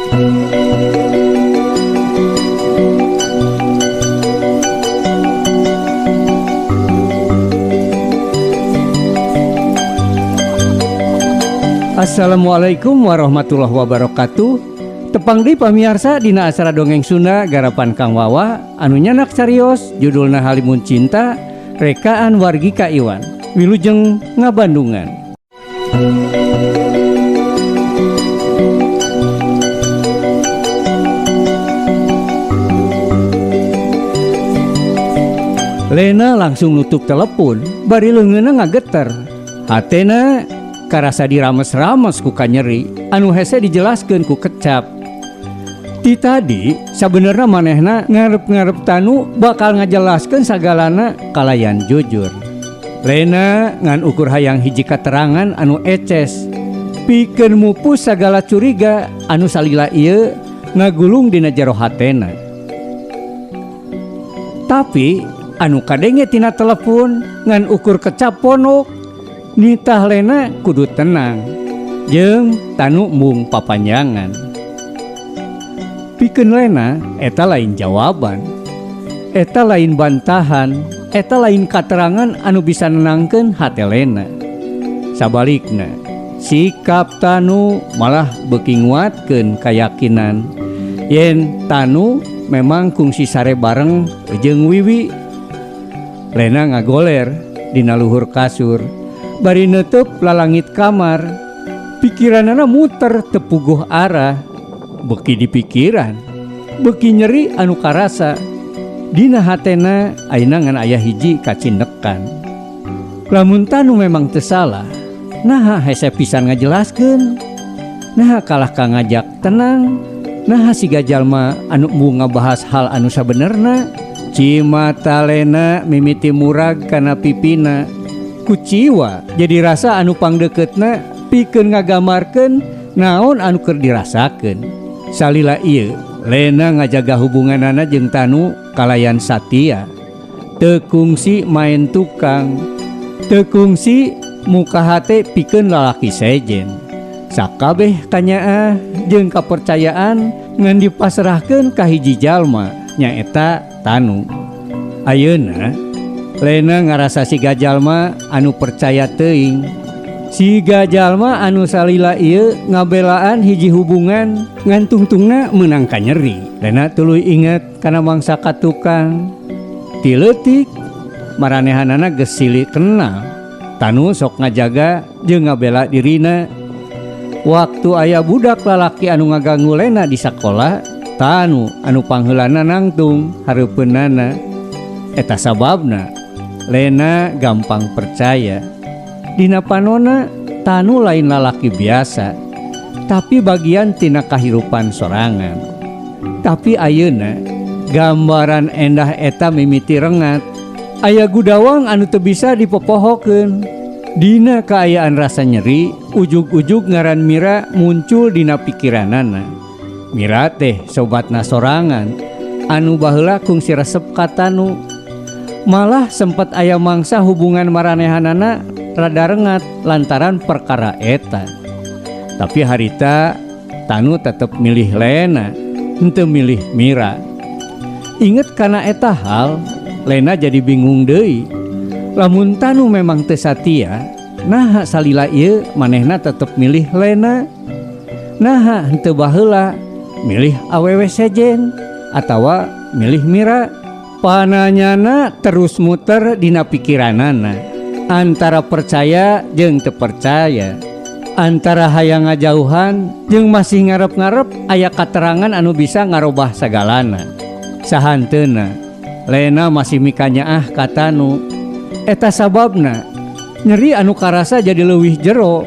Assalamualaikum warahmatullahi wabarakatuh. Tepang deui pamiarsa dina acara Dongeng Sunda garapan Kang Wawa anu nyandak carios judulna Halimun Cinta rekaan wargi Ka Iwan. Wilujeng ngabandungan. Lena langsung nutup telepon bari leungeunna ngageter. Hatena karasa dirames-rames ku kanyeri anu hese dijelaskeun ku kecap. Ti tadi sabenerna manehna ngarep-ngarep Tanu bakal ngajelaskeun sagalana kalayan jujur. Lena ngan ukur hayang hiji katerangan anu eces pikeun mupus sagala curiga anu salila ieu ngagulung dina jero hatena. Tapi anu kadenge tina telepon ngan ukur kecap ponok nitah Lena kudu tenang jeung Tanu mung papanjangan. Pikeun Lena eta lain jawaban, eta lain bantahan, eta lain katerangan anu bisa nenangkeun hate Lena. Sabalikna, sikap Tanu malah beuki nguatkeun kayakinan yen Tanu memang kungsi sare bareng jeung Wiwi. Lena ngagoler dina luhur kasur bari neuteub lalangit kamar. Pikiranana muter teu puguh arah, beuki dipikiran, beuki nyeri anu karasa. Dina hatena ayeuna ngan aya hiji kacindekan. Lamun Tanu memang teu salah, naha hese pisan ngajelaskeun? Naha kalah ka ngajak tenang? Naha siga jalma anu embung ngabahas hal anu sabenerna? Cimata Lena mimiti murag kana pipina. Kuciwa jadi rasa anu pangdeukeutna pikeun ngagambarkeun naon anu keur dirasakeun. Salila ieu Lena ngajaga hubunganana jeung Tanu kalayan satia. Teu kungsi main tukang, teu kungsi muka hate pikeun lalaki sejen. Sakabeh kanyaah jeung kapercayaan ngan dipasrahkeun ka hiji jalma nyaeta Tanu. Ayeuna Lena ngarasa siga jalma anu percaya teuing, siga jalma anu salila ieu ngabelaan hiji hubungan ngan tungtungna meunang kanyeri. Lena tuluy inget kana mangsa ka tukang. Ti leutik maranehanana geus silih kenal. Tanu sok ngajaga jeung ngabela dirina. Waktu aya budak lalaki anu ngaganggu Lena di sakola, Tanu anu pangheulana nangtung hareupeunana. Eta sababna Lena gampang percaya. Dina panona Tanu lain lalaki biasa, tapi bagian tina kahirupan sorangan. Tapi ayeuna gambaran endah eta mimiti rengat. Aya gudawang anu teu bisa dipopohokeun. Dina kaayaan rasa nyeri, ujug-ujug ngaran Mira muncul dina pikiranana. Mira teh sobatna sorangan anu baheula kungsi resep ka Tanu. Malah sempat aya mangsa hubungan maranehanana rada rengat lantaran perkara eta. Tapi harita Tanu tetep milih Lena, henteu milih Mira. Inget kana eta hal, Lena jadi bingung deui. Lamun Tanu memang teu satia, naha salila ieu manehna tetep milih Lena? Naha henteu baheula milih awewe sejen atawa milih Mira? Pananyana terus muter dina pikiranana, antara percaya jeung teu percaya, antara hayang ngajauhan jeung masih ngarep-ngarep aya katerangan anu bisa ngarobah sagalana. Sahanteuna Lena masih mikanyaah ka Tanu. Eta sababna nyeri anu karasa jadi leuwih jero.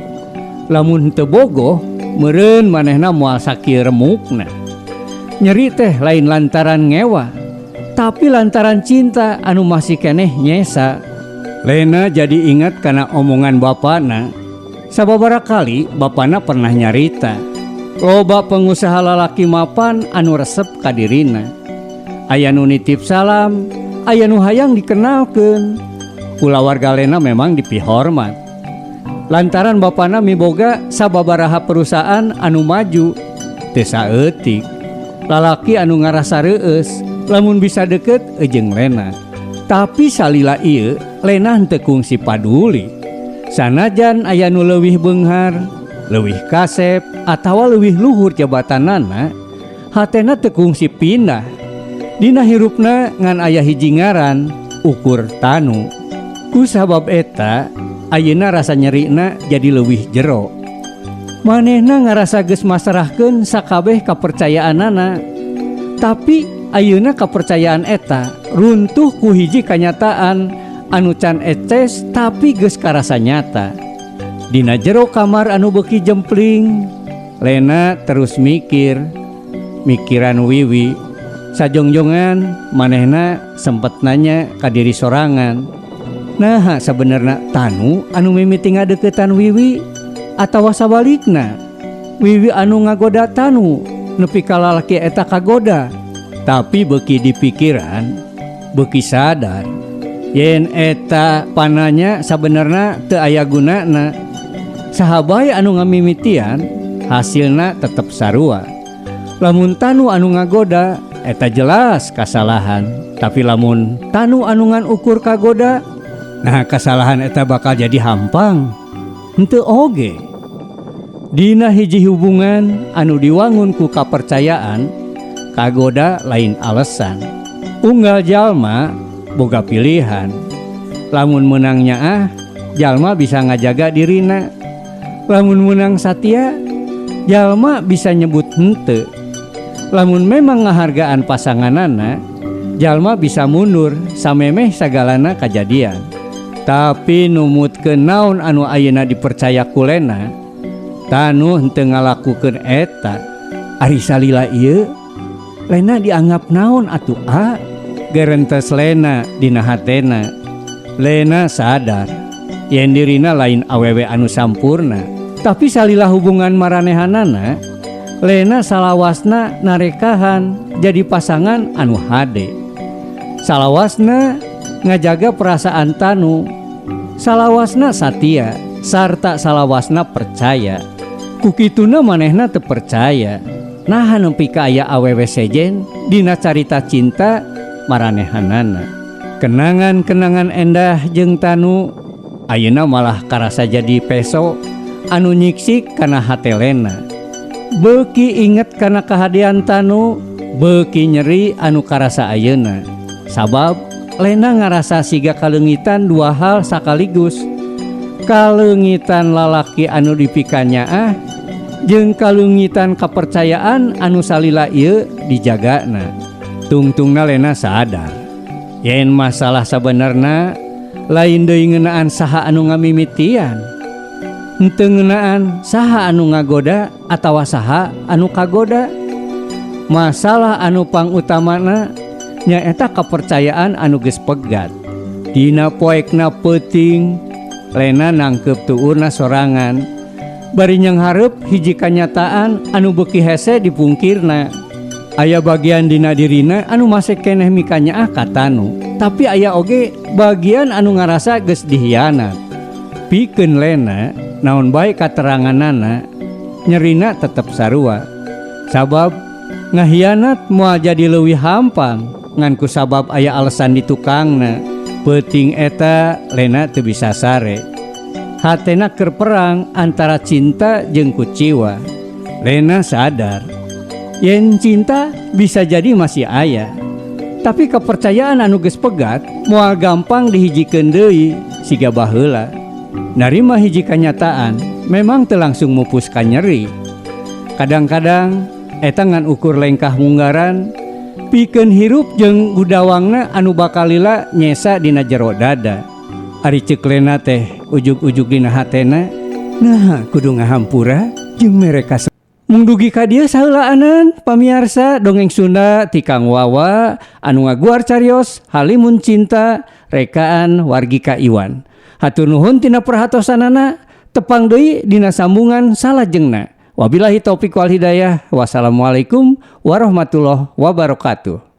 Lamun teu bogoh meureun manehna moal sakieu remukna. Nyeri teh lain lantaran ngewa, tapi lantaran cinta anu masih keneh nyesa. Lena jadi ingat kana omongan bapana. Sababaraha kali bapana pernah nyarita loba pengusaha lalaki mapan anu resep ka dirina. Aya nu nitip salam, aya nu hayang dikenalkeun. Kulawarga Lena memang dipihormat lantaran bapana miboga sababaraha perusahaan anu maju. Teu saeutik lalaki anu ngarasa reueus lamun bisa deket jeung Lena. Tapi salila ieu Lena henteu kungsi paduli. Sanajan aya nu leuwih beunghar, leuwih kasep atawa leuwih luhur jabatanana, hatena teu kungsi pindah. Dina hirupna ngan aya hiji ngaran, ukur Tanu. Ku sabab eta ayeuna rasa nyerina jadi leuwih jero. Manehna ngarasa geus masrahkeun sakabeh kapercayaanana. Tapi ayeuna kapercayaan eta runtuh ku hiji kanyataan anu can eces tapi geus karasa nyata. Dina jero kamar anu beuki jempling, Lena terus mikir, mikiran Wiwi. Sajongjongan manehna sempet nanya ka diri sorangan. Nah, sebenarnya Tanu anu mimiti ngadeukeutan Wiwi atawa sabalikna Wiwi anu ngagoda Tanu nepi ka lalaki eta kagoda. Tapi beuki dipikiran, beuki sadar yen eta pananya sabenerna teu aya gunana. Saha bae anu ngamimitian, hasilna tetep sarua. Lamun Tanu anu ngagoda, eta jelas kasalahan. Tapi lamun Tanu anu ngan ukur kagoda, nah kasalahan eta bakal jadi hampang. Henteu oge. Dina hiji hubungan anu diwangun ku kapercayaan, kagoda lain alasan. Unggal jalma boga pilihan. Lamun meunang nyaah, jalma bisa ngajaga dirina. Lamun meunang satia, jalma bisa nyebut henteu. Lamun memang ngahargaan pasanganana, jalma bisa mundur samemeh sagalana kajadian. Tapi numutkeun naon anu ayeuna dipercaya ku Lena, Tanu henteu ngalakukeun eta. Ari salila ieu, Lena dianggap naon atuh a? Gerentes Lena dina hatena. Lena sadar yen dirina lain awewe anu sampurna. Tapi salila hubungan maranehanana, Lena salawasna narekahan jadi pasangan anu hade. Salawasna ngajaga perasaan Tanu, salawasna satia, sarta salawasna percaya. Kukituna manehna teu percaya. Naha nepi ka aya awewe sejen dina carita cinta maranehanana. Kenangan-kenangan endah jeung Tanu ayeuna malah karasa jadi peso anu nyiksik kana hate Lena. Beuki inget kana kahadean Tanu, beuki nyeri anu karasa ayeuna. Sabab Lena ngarasa siga kaleungitan dua hal sakaligus. Kaleungitan lalaki anu dipikanyaah jeung kaleungitan kepercayaan anu salila ieu dijagana. Tungtungna Lena sadar yen masalah sabenerna lain deui ngeunaan saha anu ngamimitian. Henteu ngeunaan saha anu ngagoda atawa saha anu kagoda. Masalah anu pangutamana nyaeta kepercayaan anu geus pegat. Dina poekna peuting, Lena nangkep tuurna sorangan. Bari nyanghareup hiji kanyataan anu beuki hese dipungkirna. Aya bagian dina dirina anu masih keneh mikanyaah ka Tanu. Tapi aya oge bagian anu ngarasa geus dihianat. Pikeun Lena, naon bae kateranganana, nyerina tetep sarua. Sabab ngahianat moal jadi leuwih hampang ngan ku sabab aya alasan di tukangna. Peuting eta Lena teu bisa sare. Hatena keur perang antara cinta jeung kuciwa. Lena sadar yen cinta bisa jadi masih aya. Tapi kepercayaan anu geus pegat moal gampang dihijikeun deui siga baheula. Narima hiji kanyataan memang teu langsung mupuskan nyeri. Kadang-kadang eta ngan ukur lengkah munggaran pikeun hirup jeung gudawangna anu bakal lila nyesa dina jero dada. Ari ceuk Lena teh ujug-ujug dina hatena, nah kudu ngahampura jeung mereka. Mung dugi ka dieu saheulaanan pamiarsa dongeng Sunda ti Kang Wawa anu ngaguar carios Halimun Cinta rekaan Wargika Iwan. Hatur nuhun tina perhatosanana, tepang deui dina sambungan salajengna. Wabillahi taufik wal hidayah. Wassalamualaikum warahmatullahi wabarakatuh.